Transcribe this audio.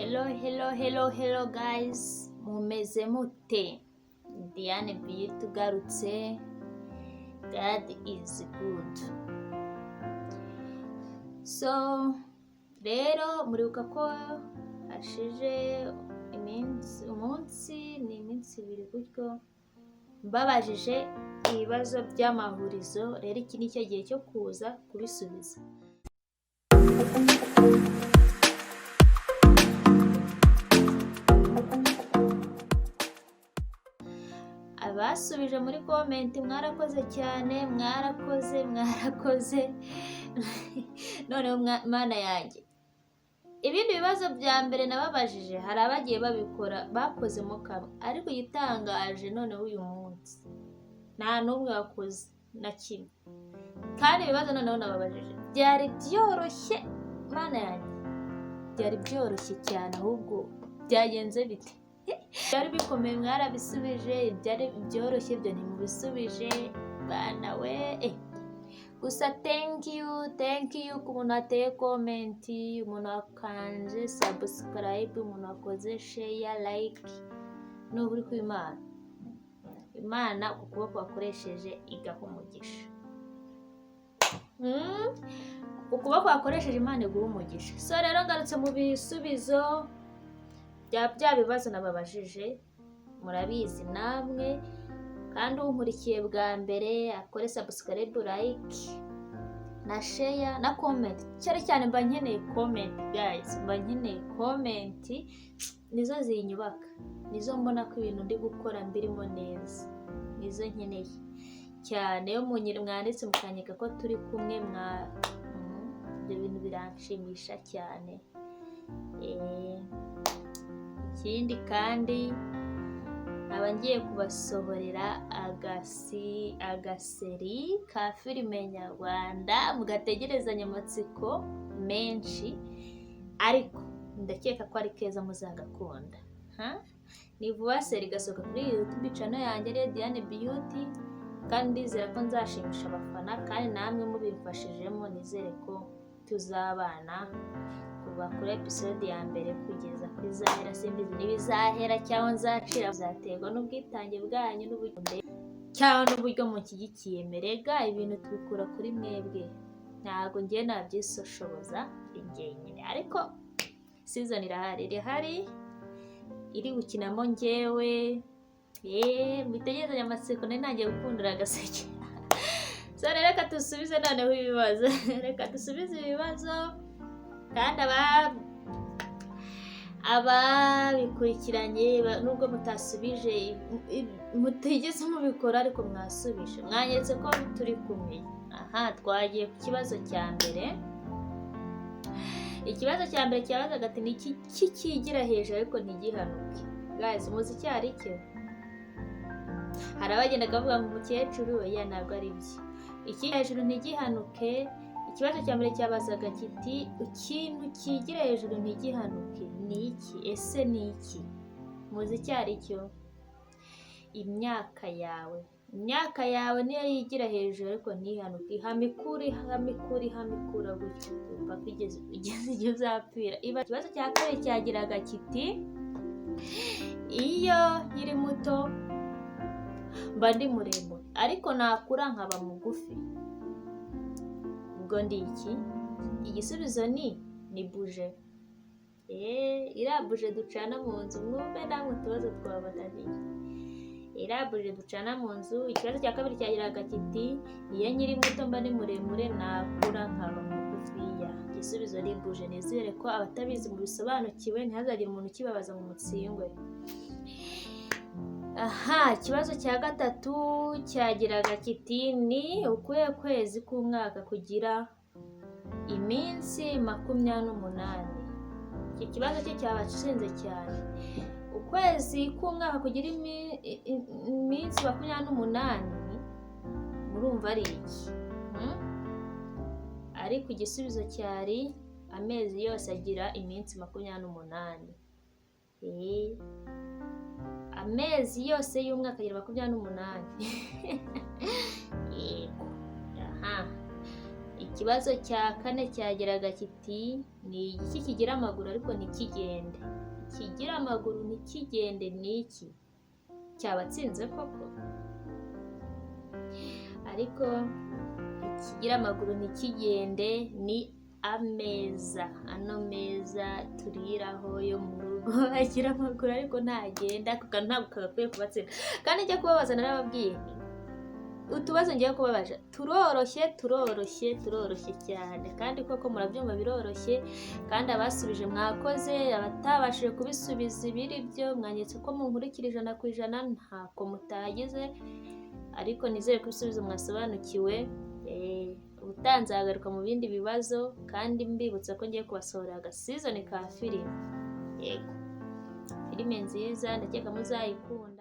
Hello, hello, hello, hello guys, mumeze mute? Diane Beauty ugarutse. God is good. So rero muribuka ko hashije iminsi, umunsi ni iminsi 2 gutyo, mbabajije ibibazo by'amahurizo. Rero iki ni cyo gihe cyo kuza kubisubiza. Abasubije muri comment, mwarakoze cyane, mwarakoze, mwarakoze. Noneho Mana yanjye, ibindi bibazo bya mbere nababajije hari abagiye babikora, bakozemo kamwe, ariko igitangaje noneho uyu munsi nta n'umwe wakoze na kimwe. Kandi ibibazo noneho nababajije byari byoroshye. Mana yanjye, byari byoroshye cyane. Ahubwo byagenze bite? Byari bikomeye mwarabisubije, ibyari byoroshye byo ntimubisubije. Bana we. Gusa thank you, thank you ku muntu wateye comment, umuntu wakanze subscribe, umuntu wakoze share, like. N'ukuri kw'Imana, Imana ku kuboko wakoresheje igaha umugisha. Ukuboko wakoresheje, Imana iguha umugisha. So rero ngarutse mu bisubizo bya bibazo nababajije, murabizi namwe. Kandi unkurikiye bwa mbere akore subscribe, like na share na comment. Cyane cyane mba nkeneye comment, guys, mba nkeneye comment, nizo zinyubaka, nizo mbona ko ibintu ndi gukora mbirimo neza, nizo nkeneye cyane. Iyo mwanditse mukanyeka ko turi kumwe, mwa ibyo bintu biranshimisha cyane. Ikindi kandi nkaba ngiye kubasohorera agasérie ka filime nyarwanda, mugategerezanya amatsiko menshi, ariko ndakeka ko ari keza, muzagakunda. Ha? Ni vuba série igasohoka kuri YouTube channel yanjye ariyo Diane Beauty, kandi ndizera ko nzashimisha abafana, kandi namwe mubimfashijemo nizere ko tuzabana kuva kuri episode ya mbere kugeza ku izahera. Simbizi niba izahera cyangwa nzacira, bizaterwa n'ubwitange bwanyu n'uburyo cyangwa n'uburyo munshyigikiye. Merega ibintu tubikura kuri mwebwe, ntabwo ngiye nabyisoshoboza njyenyine. Ariko season irahari, irahari, iri gukinamo njyewe. Yeee, mwitegerezanye amatsiko, nari ntangiye gukundira agaseke. So rero reka dusubize noneho ibibazo, reka dusubize ibibazo. Kandi ababikurikiranye, nubwo mutasubije, mutigeze mubikora, ariko mwasubije, mwanyeretse ko turi kumwe. Aha twagiye ku kibazo cya mbere. Ikibazo cya mbere cyabazaga ati: "Ni iki kikigira hejuru ariko ntigihanuke?" Guys, muzi icyo ari cyo? Hari abagenda bavuga ngo umukecuru. Oya, ntabwo ari byo. Iki hejuru ntigihanuke, ikibazo cya mbere cyabazaga kiti: "Ikintu kigira hejuru ntigihanuke ni iki?" Ese ni iki? Muzi icyo ari cyo? Imyaka yawe. Imyaka yawe niyo yigira hejuru ariko ntihanuke, ihama ikura, ihama ikura, ihama ikura gutyo mpaka igeze igihe uzapfira. Ikibazo cya kabiri cyagiraga kiti: "Iyo nkiri muto mba ndi muremure, ariko nakura nkaba mugufi, ubwo ndi iki?" Igisubizo ni bougie. Iriya bougie ducana mu nzu. Mwumve namwe utubazo twabananiye. Iriya bougie ducana mu nzu. Ikibazo cya kabiri cyagiraga kiti: "Iyo nkiri muto mba ndi muremure, nakura nkaba mugufiya." Igisubizo ni bougie. Nizere ko abatabizi mubisobanukiwe, ntihazagire umuntu ukibabaza ngo mutsindwe. Aha, ikibazo cya gatatu cyagiraga kiti: "Ni ukuhe kwezi k'umwaka kugira iminsi 28?" Iki kibazo cyo cyabashinze cyane. Ukwezi k'umwaka kugira iminsi 28, murumva ari iki? Ariko igisubizo cyari amezi yose agira iminsi 28. Amezi yose y'umwaka agira 28. Yego. Aha, ikibazo cya kane cyagiraga kiti: Ikibazo cya kane cyagiraga kiti: ni igiki kigira amaguru ariko ntikigende? Ikigira amaguru ntikigende ni iki? Cyabatsinze koko? Ariko ikigira amaguru ntikigende ni ameza. Ano meza turiraho yo mu rugo agira amaguru ariko ntagenda. Ako kantu ntabwo kagakwiye kubatsinda. Kandi njya kubabaza, narababwiye nti utubazo ngiye kubabaza turoroshye, turoroshye, turoroshye cyane. Kandi koko murabyumva, biroroshye. Kandi abasubije mwakoze, abatabashije kubisubiza ibiri byo mwanyetse ko munkurikira 100%, ntako mutagize. Ariko nizere ko ibisubizo mwasobanukiwe. Ubutaha nzagaruka mu bindi bibazo, kandi mbibutsa ko ngiye kubasohorera agasizoni ka filime. Yego, filime nziza, ndakeka muzayikunda.